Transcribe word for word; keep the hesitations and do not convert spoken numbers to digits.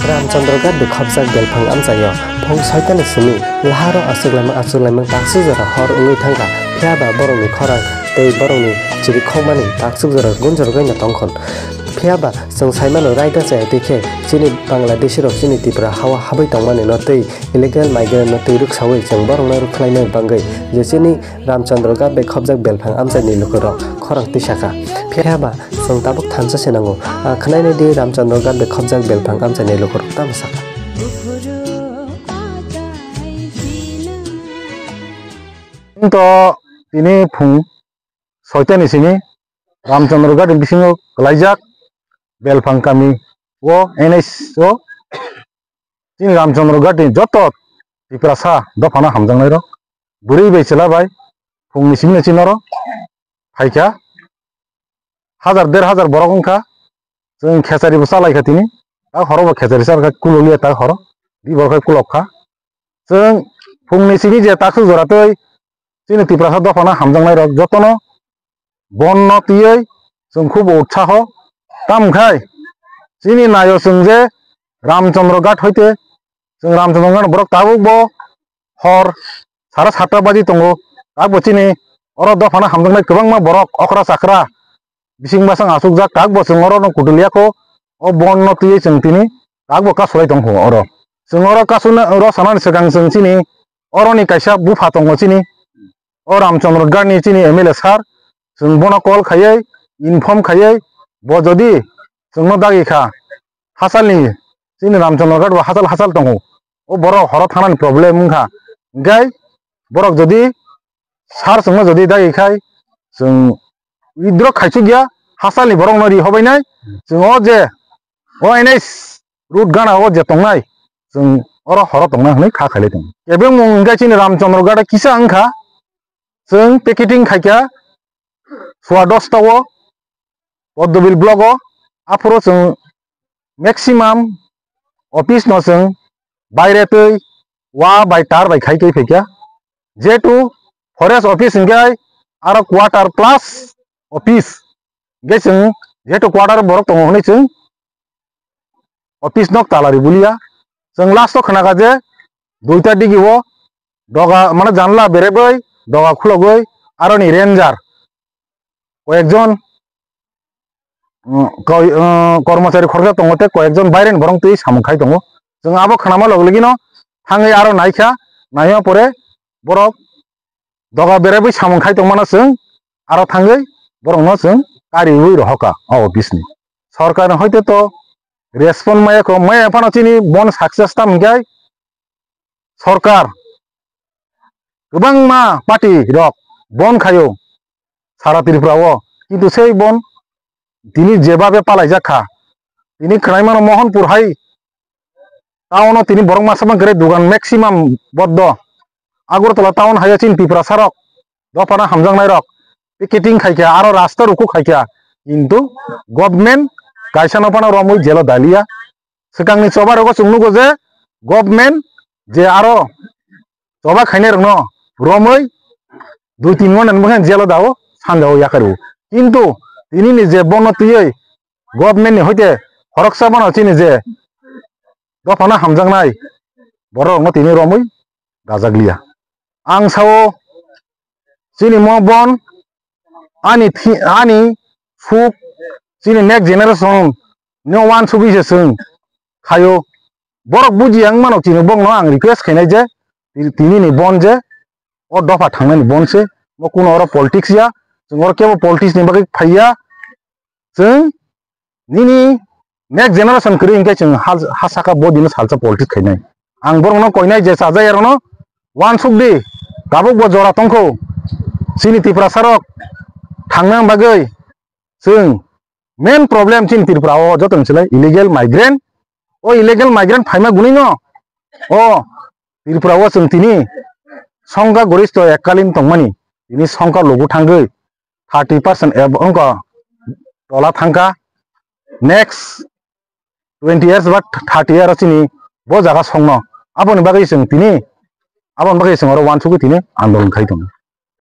Ramchandra Ghat bai khopjak belphang amchaio phung soitani simi laharo achuk laimang achuk laimang taksuk jora hor wngwi thangkha, phiyaba borokni khorang tei borokni chirikhok mani taksuk jora gunjorgwino tongkhon. Phiyaba chwng saimano raida chaya twi khe chini Bangladeshi rok chini Tripura hao habwi tongmani no tei illegal migrant no twi rwksawi chwng borokno rwkhlaina bagwi je chini Ramchandra Ghat bai khopjak belphang amchaini lukurok khorang twi sakha. Phiyaba chwng tabuk thansa se nango. Ah, khwnainai di Ramchandra Ghat bai khopjak belphang amchaini lukurok tamo sakha. To tini phung soitani simi Ramchandra Ghat ni bisingo kwlaijak belphang kami o N H o chini Ramchandra Ghat ni joto Tiprasa dophano hamjaknai rok bwrwi bai chwla bai phungni simi chini oro phaikha, hajar der hajar borok wngkha. Chwng khechari bo chalaikha tini, tak horo bo khechari charkha, kuloliya tak horo, di borok khai kulok kha. Chwng phungni simi je taksuk jora twi chini Tiprasa dophano hamjaknai rok jotono bonno twiwi chwng khub utsaho. Tamo khai chini naio chwng je Ramchandra Ghat hoite chwng Ramchandra Ghat borok tabuk bo hor sara satta baji tongo. Tabuk bo chini oro dophano hamjaknai kwbangma borok okra chakra bising bwsang achukjak, tak bo chwng oro no kutul ya kho, o bon no twiwi chwng tini tak bo kasulai tong kho oro. Chwng oro kasuna, oro sanani swkang chwng chini oro ni kaisa bupha tongo chini, o Ramchandra Ghat ni chini M L A sir, chwng bono call khaiwi inform khaiwi bo jodi chwng no dagi kha, hachal ni chini Ramchandra Ghat bo hachal hachal tongo, o borok horo thangnani problem wngkha, hingkhai borok jodi sir chwngno jodi dagi khai chwng withdraw khaichuk ya, hachal ni borok no ri hobai nai, chwng o je o N H road gana o je tongnai chwng oro horo tongnai hwnwi kha khailai tongo. Kebengmung hwnkhe chini Ramchandra Ghat kisa wngkha, chwng picketing khaikha sua dosta o Poddobil block o, aphuru chwng maximum office no chwng baire twi wa bai tar bai khai twi phaikha. Jehetu forest office hingkhai aro quarter plus office, hingkhai chwng jehetu quarter borok tongo hwnwi chwng office nok tala ri bulia. Chwng last o khna kha je duita digi o doga mane janla berebwi doga khulogwi aroni ranger koyekjon, mm, koi-, mm, kormochari khoroksa tongo tei koyekjon baireni borok twi samung khai tongo. Chwng abo khnama log logino thangwi aro naikha, naima pore borok doga berebwi samung khai tongmano chwng aro thangwi borokno chwng kariwi rohorkha o office ni. Sorkar ni hoite to respond maya kho, maya phano chini bon success tam hingkhai sorkar kwbangma party rok bon khaio sara Tripura o, kintu sei bon tini jebabe palaijak kha, tini khwnaimano Mohanpur hai town o tini borok masa bangkhe dugan maximum boddo. Agartala town hai o chini Tiprasa rok dophano hamjaknai rok picketing khaikha, aro rasta ruku khaikha, kintu government kaisa no phano romwi jelo dalia. Swkangni choba rogo chwng nugo je government je aro choba khainai rokno romwi dui tin ghonta ni bwkhe jelo dao, sanja o yakarwi. Kintu tini ni je bono twiwi government ni hoite khoroksa bono chini je dophano hamjaknai borok rokno tini romwi dajakliya. Ang sao chini mo bon ani thi-, ani suk chini next generation no wansugwi se chwng khaio. Borok bujiya wng mano chini bokno ang request khainai je ti-, tini ni bon je o dopha thangnani bon se, mo kuno oro politics ya, chwng oro kebo politics ni bagwi phaiya. Chwng nini next generation kwrwi hinkhe chwng hal-, ha saka bo dino salsa politics khainai. Ang borokno koinai je chajak yarokno wansuk di, tabuk bo jora tongkho chini Tiprasa rok thangna bagwi. Chwng main problem chini Tripura o joto ni silai illegal migrant. O illegal migrant phaima gwnino o Tripura o chwng tini songkha goristo ekkalin tongmani, tini songkha logu thangwi thirty percent ebo wngkha tola thangkha. Next twenty years ba thirty year o chini bo jaga songno. Aboni bagwi chwng tini, aboni bagwi chwng oro wansugwi tini andolon khai tongo.